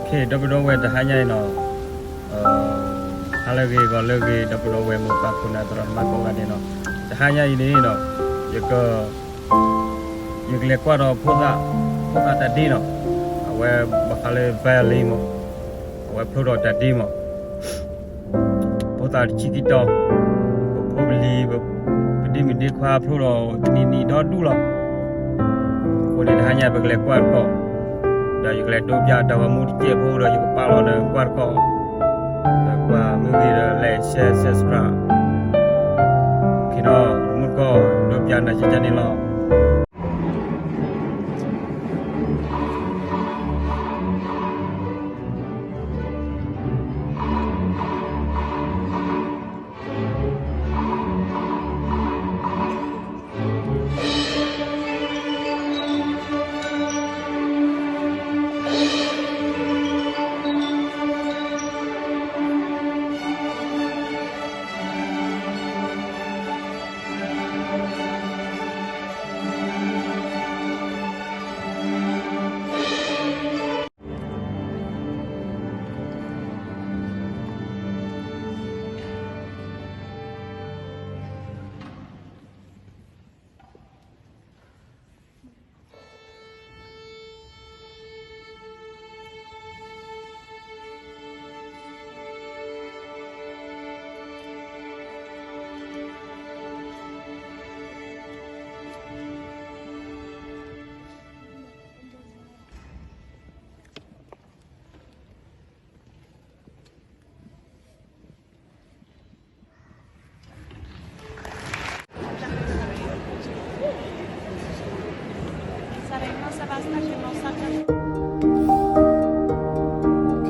ဒီပုၢ်ဒီဝဲၢ်တဟါညါအံၤနီၤ, ဟါလၢအဂ့ၤ ဂီၤလၢအဂ့ၤ ဒီပုၢ်ဒီဝဲၢ်မိၢ်ပၢ်ခိၣ်နၢ်သရၣ်သမါကိးဂၤဒဲးနီၤ, တဟါညါအံၤန့ၣ်နီၤ, ယက ယကလဲၤကွၢ်ဒီးဖိသၣ်, ဖိသၣ်တၢ်ဒ့နီၤ, အဝဲဘၣ်ဃးလၢ violin မး, အဝဲဖျိထီၣ်တၢ်ဒ့မး, ဖိသၣ်တဆံခံတီၤ, ပဖိပလံၤ, ပဒ့မုၣ်ဒ့ခွါဖျိထီၣ်တနံၤနံၤဒီဒူၣ်လီၤ. အဃိန့ၣ်တဟါညါပကလဲၤကွၢ်တကီၢ်, ဒီးယကလဲၤဒိပၠးတၢ်ဂီၤမူတစဲးဖိဒီးယကပာ်လီၤဒီးကွၢ်တကီၢ်, ဒီးကွၢ်မ့ၢ်ဂ့ၤဒီး like share subscribe ခံနီၤ, တမူတကီၢ် ဒိပၠးနၤကကန့ၣ်လီၤ.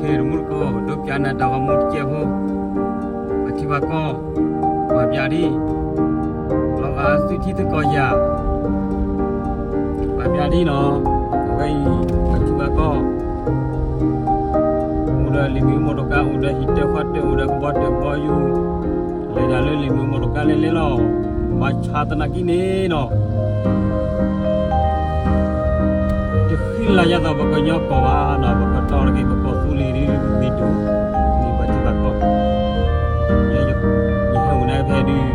တမူတကီၢ် ဒိပၠးနၤတၢ်ဂီၤမူတစဲးဖိ, ပထံပကီၢ်, ပှၤပၠးဒ်, လီၤဂာ်သုထံသုကီၢ်ယၤ, ပှၤပၠးဒ်နီၤ, အဝဲအံၤ, ပထံပကီၢ် အိၣ်ဒီးလံာ်မ့ၣ်အူမီၢ်တကါ, အိၣ်ဒီးဟံၣ်တၢၢ်ဃီတၢၢ်, အိၣ်ဒီးကဘီတၢၢ်ကဘီယူၤ, လဲၤဒၣ်လၢလံာ်မ့ၣ်အူမီၢ်တကါလဲၣ်လဲၣ်လီၤ. ဘၣ်ဆၣ်သနာ်က့န့ၣ်နီၤ, တဃံလၤယါသးပှၤကညီကီၢ်ဘၣ်နီၤ, ပကတီၢ်ထီၣ်က့ၤပကီၢ်သူလ့ၤဒ်မ့ၢ်ဒိၣ်, မ့ၢ်ပှၤထံပကီၢ်, ယဟဲအိၣ်န့ၣ်ဖဲဒုး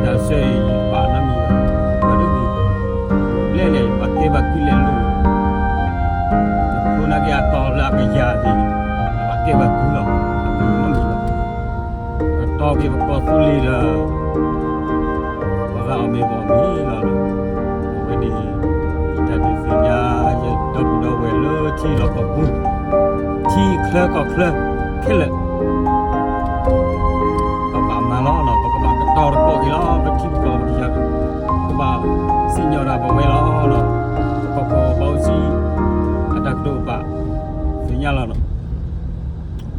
တၢ်ဆၢအံၤယပာ်နီတမံၤဘၣ်, ပှၤဒ်န့ၣ်, ဘျဲၣ်လဲၣ် ဘၣ်ကဲဘၣ်ကုလဲၣ်လိၤ, ယဖိနာ်က့အတီၢ်လၢအကယၤသ့ၣ်, ဘၣ်ကဲဘၣ်ကုလီၤ, အမံၤနီတမံၤဘၣ်, ကတီၢ်က့ၤပကီၢ်သူလ့ၤဒီး ပှၤဂၤအီၣ်မ့ၤပအီၣ်မ့ၤလီၤ. အဝဲန့ၣ် ယတၢ်ဒုးသ့ၣ်ညါ ယဒီပုၢ်ဒီဝဲၢ်လၢထံလီၢ်ကီၢ်ပူၤ, ထံချၢကီၢ်ချၢခဲလၢာ် ပဘၣ်မၤလီၤနီၤ, ပကဘၣ်ကတီၢ်တကီၢ်က့ၤလီၤ, ပထံပကီၢ်ပကယၤ, ကဘၣ်စံၣ်ညီၣ်တၢ်ပဝဲလီၤနီၤ, ပကီၢ်ပူၤဘၣ်အိၣ်စံၣ် အတၢ်ကတိၤပာ် သ့ၣ်ညါလီၤနီ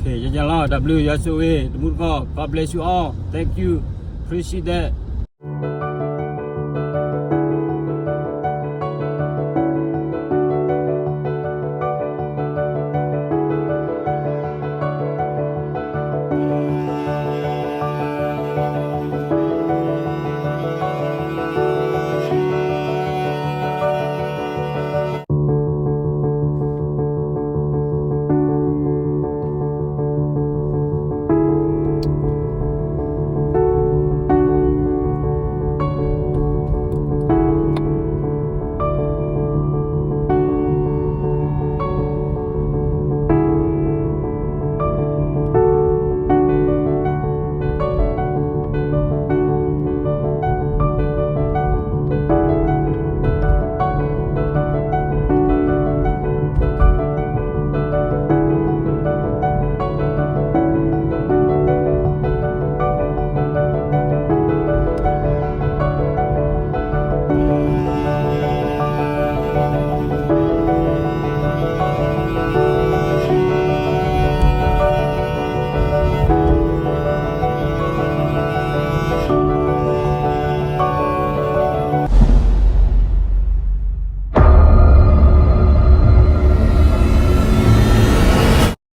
ၤ. ယကလီၤ တၢ်ဘျုးယွၤဆိၣ်ဂ့ၤ တမူတကီၢ် God bless you all, thank you, appreciate that.